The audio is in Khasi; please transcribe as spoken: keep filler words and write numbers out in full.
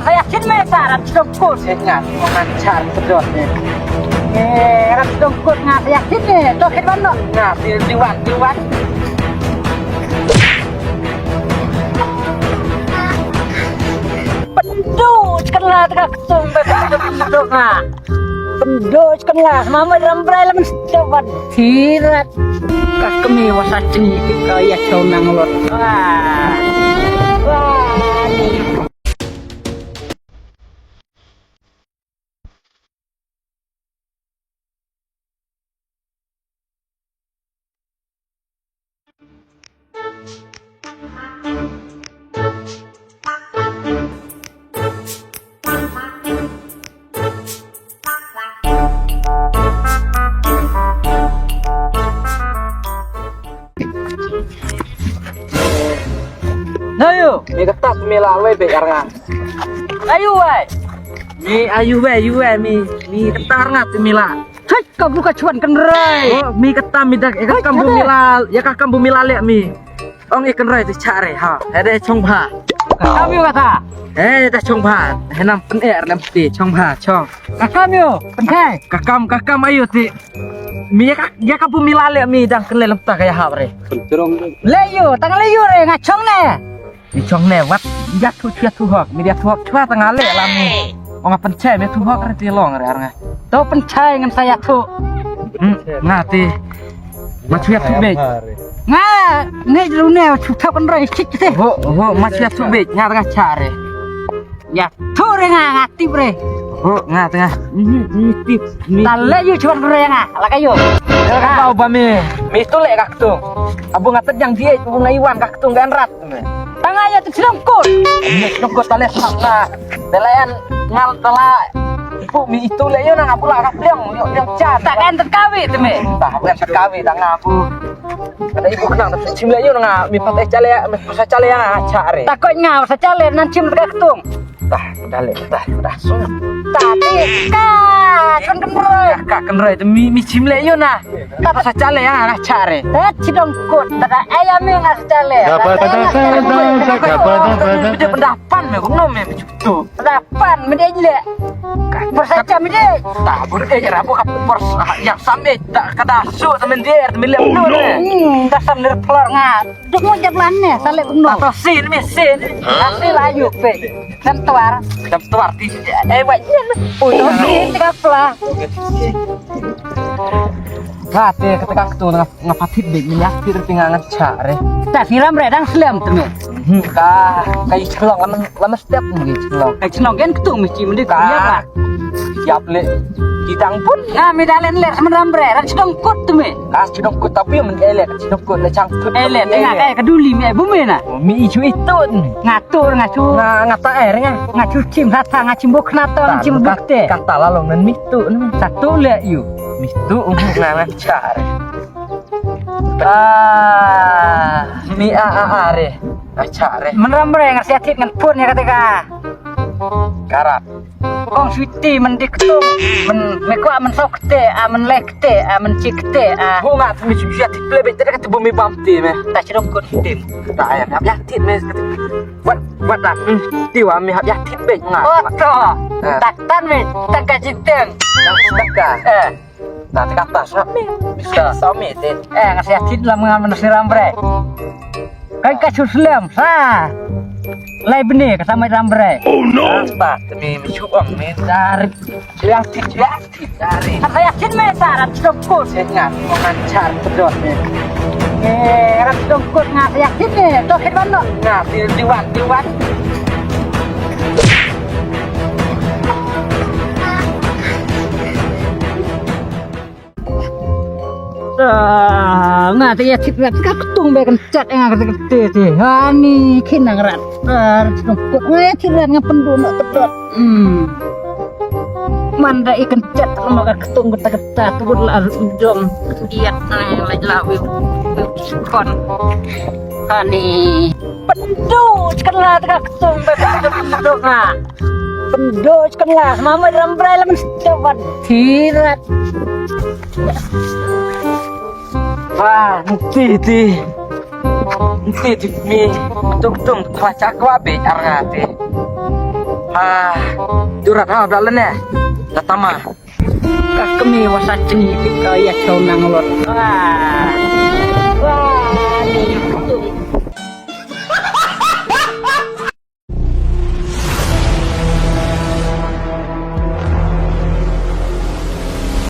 Sa ïakhih me sa rat sdong kut. Eh, nga, nga char sedot ne. Eh, rat sdong kut nga sa ïakhih ne. To khit ban noh. Nga, di, di wan, di wan. Pynduh, kan la tengah ketung, pynduh nga. Pynduh kan la, mama ram brai lam sdong ban. Sirat. Ka kemi wasa ceni ka ïa tau nang lot. Wah. Wah. Nayo, mi kata mi la wei be arnga. Ayu wei. Mi ayu wei, ayu wei mi, mi kata arnga mi la. Hei, ka bu ka chuan kan rai. Oh, mi kata mi dak, ya ka kam bu mi la, ya ka kam bu mi la le mi. Ong i kan rai tu cha re ha. He de chong bha. Ka kam yu kata. He de chong bha. He nam pen er lem ti chong bha, chong. Ka kam yu, pen kai. Ka kam, ka kam ayu ti. Mi ya ka, ya ka bu mi la le mi dang kan le lem ta ka ya ha re. Le yu, tang le yu re nga chong ne. Mi chong ne wat ya thu ya thu hok, mi ya thu hok chwa tang le la mi. Ong pen chai mi thu hok re ti long re nga. To pen chai ngan sa ya thu. Hmm, nga ti. Ma chwa thu be. Nga ne ru ne chu thap kan rai chik te. Ho, ho, ma chwa thu be, nga nga cha re. Ya thu re nga, nga tip re. Ho, nga tengah. Ni, ni tip. Ni. Ta le yu chuan re nga, la ka yu. Ya ka tau ba mi. Mi tu le ka tu. Abu nga tejang die, abu nga iwan ka tu ngan rat. Tanga ya tu sdong kut. Ni sdong kut ta le sap nga. Belayan ngal tala. Ibu mi itu le yu na nga pula ka pliang, yu yang cha. Tak kan terkawi tu mi. Tak kan terkawi tak nga bu. Kada ibu kenang tapi chim le yu na nga mi pat eh chale, mi pat chale nga cha re. Takut nga sa chale nan chim ka ketung. Tah, dah leh, dah, dah. Tah, ti, ka, kan kenroi. Ka kenroi tu mi, mi chim leh yu na. Tah, pasal chale ya, na chare. Eh, chidong kut, tada, eh, ya mi ngas chale. Ka pa ta ta ta ta ta, ka pa ta ta ta ta. Dia pendapan me, guna me, tu. Pendapan, me dia leh. Persaja me dia. Tah, boleh eh, rabu kap pers, yang sampai tak kada su, temen dia, temen leh tu. Hmm, dah sam dia pelor ngat. Duk mo jablan ne, sale kuno. Tato sin mi sin. Asi la yu pe. Kan tuar. Kan tuar ti. Eh, wai. Oh, no. Ti ka pla. Ka te ka ka tu nga nga patit be ni yak ti ri nga ngan cha re. Ta siram re dang slem tu me. Hmm, ka ka i chlong lam lam step ni chlong. Ka i chlong gen tu me chi me di ka ya ba. Yap le. Ki dang pun. Nga me dalen le semen ram re ran chlong kut tu me. Ka chlong kut tapi men ele chlong kut le chang kut. Ele tengah eh keduli me bu me na. Mi i chu i tun. Nga tur nga chu. Nga nga ta er nga. Nga chu chim sa ta nga chim buk na ta chim buk te. Kata la long nan mi tu ni. Satu le yu. Mi tu nga nga char. Ah, mi a a a re. Nga char re. Men ram re nga sia thit ngan pun ya kata ka. Karap. Kong sweetie men dik tu. Men me kwa men sok te, a men lek te, a men chik te, a. Bu nga mi chu ya thit le be te ka tu bu mi bam te me. Ta chi dong kut te. Ta ya ya thit me. Wat, wat da. Hmm. Ti wa mi hap ya thit be nga. Oh, to. Eh. Tak tan me, tak ka jiteng. Yang sedekah. Eh. Nah, tak atas lah. Bisa. Sami te. Eh, ngasih atit lah mengamen si Rambre. Kan kasus lem, sa. Lai bini kata mai Rambre. Oh no. Apa? Demi mi chuang mi dari. Yang ti yang ti dari. Kata yakin me sa rat sdong kut. Ingat, mengancar pedot ni. Eh, rat sdong kut ngat yakin ni. Toh khit ban noh. Ngat di diwan diwan. Ah, nga te ya thit rat ka ktung be kan chat nga ka te te. Ani khin nang rat. Ah, rat sdong kut nga ya thit rat nga pendu nok pedot. Hmm. Man da ikan chat ma ka ktung ka ta ka ta tu la dom. Iat na la la wi. Kon. Ani. Pendu kan la ka ktung be pendu nga. Pendoh kan lah, mama Rambre lah men setabat. Sirat. Wah, nanti ti. Nanti ti mi. Tung tung, baca kau abis arah ti. Ah, durat ha, da lane. Da tama. Ka kami wasa cini ka ya chau nang lot. Ah.